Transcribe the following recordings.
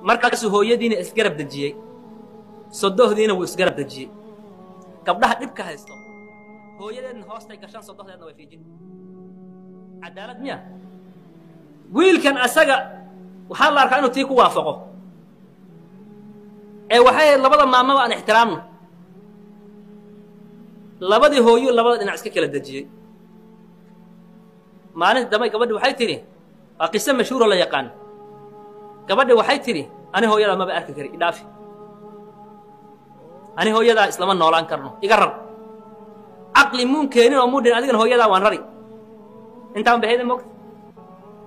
Markaasuu hooyadiina isgarab dejiyey, sodohdiina wuu isgarab dejiyey. Gabdhaha dhibka haysto, hooyadeedna hoostay gashaan, sodohdeedna way fiijin. Cadaalad miya? Wiilkan asaga waxaa la arkaa inuu tii ku waafaqo ee waxay ahayd labada maamaba aan ixtiraamno. Labadii hooyuu labada dhinac iska kala dejiyey. Maalinta dambe gabadhi waxay tidhi, waa qiso mashhuuroo la yaqaan, gabadhi waxay tidhi, ani hooyadaa maba arki kari, idhaafi, ani hooyadaa islama noolaan karno, iga rar. Caqli muun keenin oo muu dhin adigana hooyadaa waan rari. Intaan bay ahayd mogta,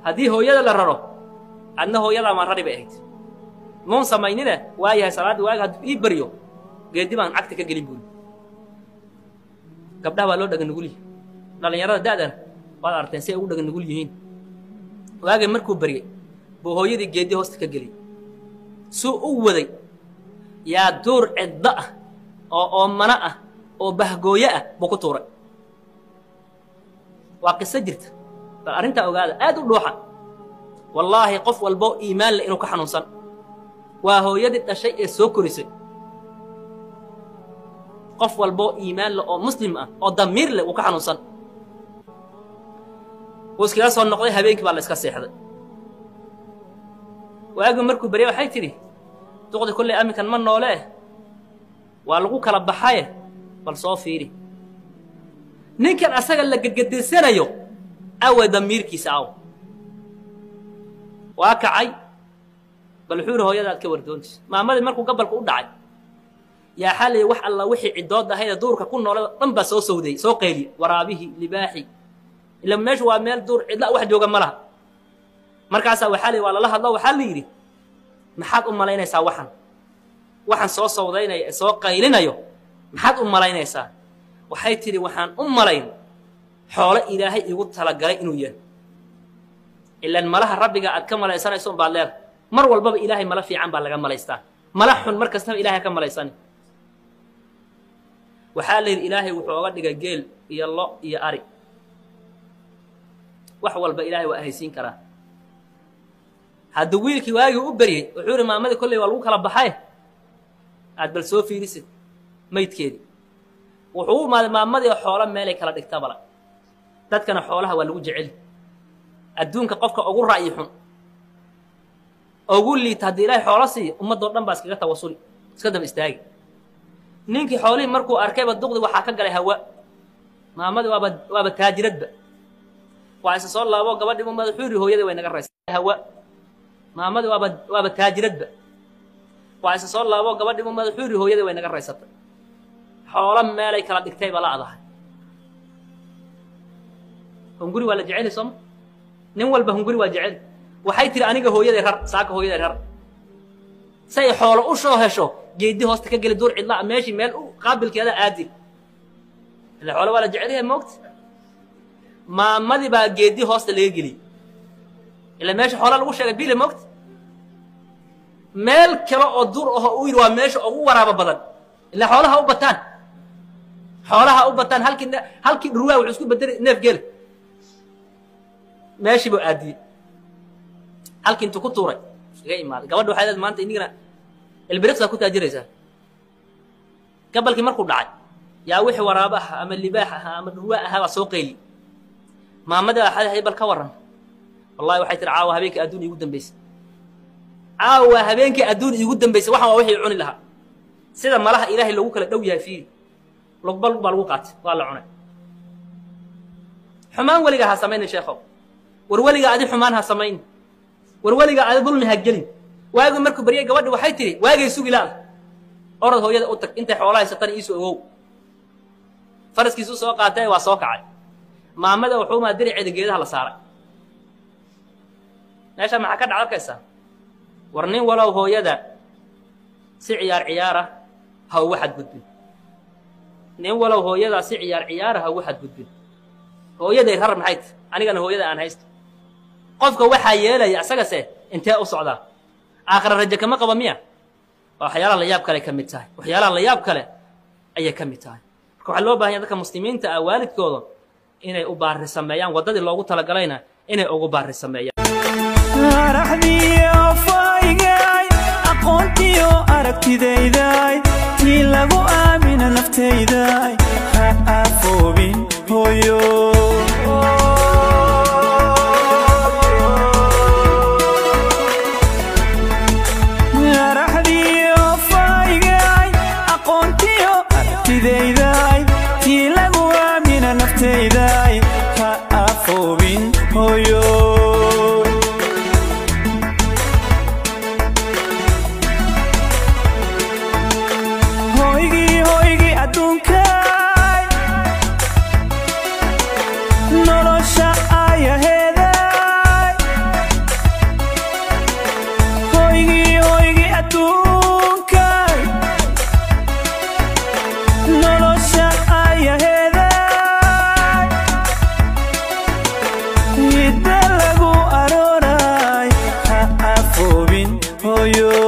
haddii hooyada la raro adna hooyadaa waan rari bay ahayd. Muun samaynine, waa yahay salaaddii waaga hadduu ii baryo geedi baan cagta ka gelin buuri. Gabdhaha waa loo dhaga nugul yihi, dhallinyarada da'dana waad aragteen si ay ugu dhaga nugul yihiin. Waagay markuu baryey buu hooyadii geedi hoosta ka geliyey, suu u waday yaa duur ciddo ah oo oomano ah oo bahgooyo ah buu ku tuuray. Waa qiso jirta, bal arrintaa ogaada, aad u dhuuxa. Wallaahi qof walbo iimaan leh inuu ka xanuunsan, waa hooyadii dhashay ee soo korisay. Qof walboo iimaan leh oo muslim ah oo damiir leh wuu ka xanuunsan. Wuu iskaga soo noqday, habeenkii baa la iska seexday. Waagi markuu baryay waxay tidhi, duqdi kolley aminkan ma noolee, waa lagu kala baxaye, bal soo fiiri. Ninkan asaga la gedgedinsanayo awe damiirkiisa aw waa kacay, bal wuxuu yidhi hooyada aad ka wardoonti. Maamadii markuu gabalka u dhacay yaa xalay wax alla wixii ciddood ahayd duurka ku noolada dhan baa soo sawdayey, soo qayliye, waraabihii, libaaxii, ila meeshu waa meel duur cidla, wax jooga ma laha. Markaasaa waxaa la waa lala hadlo, waxaa la yidhi, maxaad u malaynaysaa waxan soo sawdaynaya ee soo qaylinayo, maxaad u malaynaysaa? Waxay tidhi, waxaan u malayn xoolo Ilaahay igu talagalay inuu yahay. Ilaan malaha rabbiga aad ka malaysanayso un baad leedahay. Mar walbaba Ilaahay mala fiican baa laga malaystaa, mala xun mar kastaba Ilahay ka malaysani. Waxaa la yidhi Ilaahay wuxuu oga dhigay geel iyo lo iyo ari, wax walba Ilaahay waa ahaysiin karaa. Hadduu wiilkii waagii u beryey wuxuu yidhi, maamadii kolley waa lagu kala baxay, aad bal soo fiirisid maydkeedii. Wuxuu u imaaday maamadii oo xoolo meelay kala dhigta bala. Dadkana xoolaha waa lagu jeceli. Adduunka qofka ugu ra'yi xun, ugu liita, haddii Ilaahay xoolo siiyo, ummaddoo dhan baa iskaga tawasuli, iska daba istaagi. Ninkii xoolihii markuu arkayba duqdi waxaa ka galay hawa, maamadii waaba taajiradba. Waa isa soo laabo gabadhii umada, wuxuu yidhi, hooyadii way naga raysay. Hawa, maamadii waaba taajiradba. Waa isa soo laabo gabadhii umada, wuxuu yidhi, hooyadii way naga raysatay, xoolo meelay kala dhigtay ba la adahay. Hunguri waa la jeceli sooma? Nin walba hunguri waa jeceli. Waxay tihi, aniga hooyaday rar, saaka hooyaday rar, say xoolo u soo hesho geedi hoosta ka geli duur cidlaa, meeshii meel u qaabilkeeda aadi, ila xoolo waa la jecel yahay moogta. Maamadii baa geedi hoosta laga geliyey, ila meesha xoola lagu sheegay bile moogta. Meel kale oo duur aho uu yidhi waa meesha ugu waraabo badan, ilaa xoolaha u bataan, xoolaha u bataan, halkii dhurwaa wuxuu isku bedelay neef geela. Meeshii buu aadiyey, halkii intuu ku tuuray iskaga imaaday. Gabadha waxay leedahay, maanta inigana ilbiriqsaa ku taajiraysaa. Gabalkii markuu dhacay yaa wixii waraabo ah ama libaax ah ama dhurwaa ahaa baa soo qayli. Maamadii baa waxay, bal ka warran. Wallahi waxay tihi, caawa habeenkii adduun iigu dambaysay, caawa habeenkii adduun iigu dambaysay, waxan waa wixii cuni lahaa. Sida malaha Ilaahay loogu kala dhow yahay fiiri, lugba lug baa lagu qaatay, waa la cunay. Xumaan weligaa ha samaynin sheekhow, war weligaa adi xumaan ha samayn, war weligaa adi dulmi ha gelin. Waagi markuu baryay gabadhi waxay tidhi, waagay sugi laada, orod hooyada u tag, intay xoolo haysatana iisoo ogow. Faraskiisuu soo qaatay, waa soo kacay. Maamada wuxuu maa diriceeda geedaha la saaray. Meesha maxaa ka dhac arkaysaa? War nin walow hooyada si ciyaar ciyaara ha ugu xadgudbin, nin walow hooyadaa si ciyaar ciyaara ha ugu xadgudbin. Hooyaday rar maxay tahy? Anigana hooyada aan haysto. Qofka waxaa yeelaya asagase intee u socdaa? Aakhira rajo kama qaba miya? Waa waxyaalaha la yaab kale ka mid tahay, waxyaalaha la yaab kale ayay ka mid tahay. Marka waxaa loo bahan ya dadka muslimiinta ah waalidkooda inay u baari sameeyaan, waddadii loogu talagalayna inay ugu baari sameeyaan. Aragtidayday, tii lagu aamina naftayday, ha afoobin hooyo. Araxdiyo faygay, aqoontiyo aragtidayday, tii lagu aamina naftayday, ha afoobin hooyo. Hoygii, hoygii adduunkay, nolosha ayaheeday. Hoygii, hoygii adduunkay, nolosha ayaheeday. Hidda lagu arooray, ha afoobin hooyo.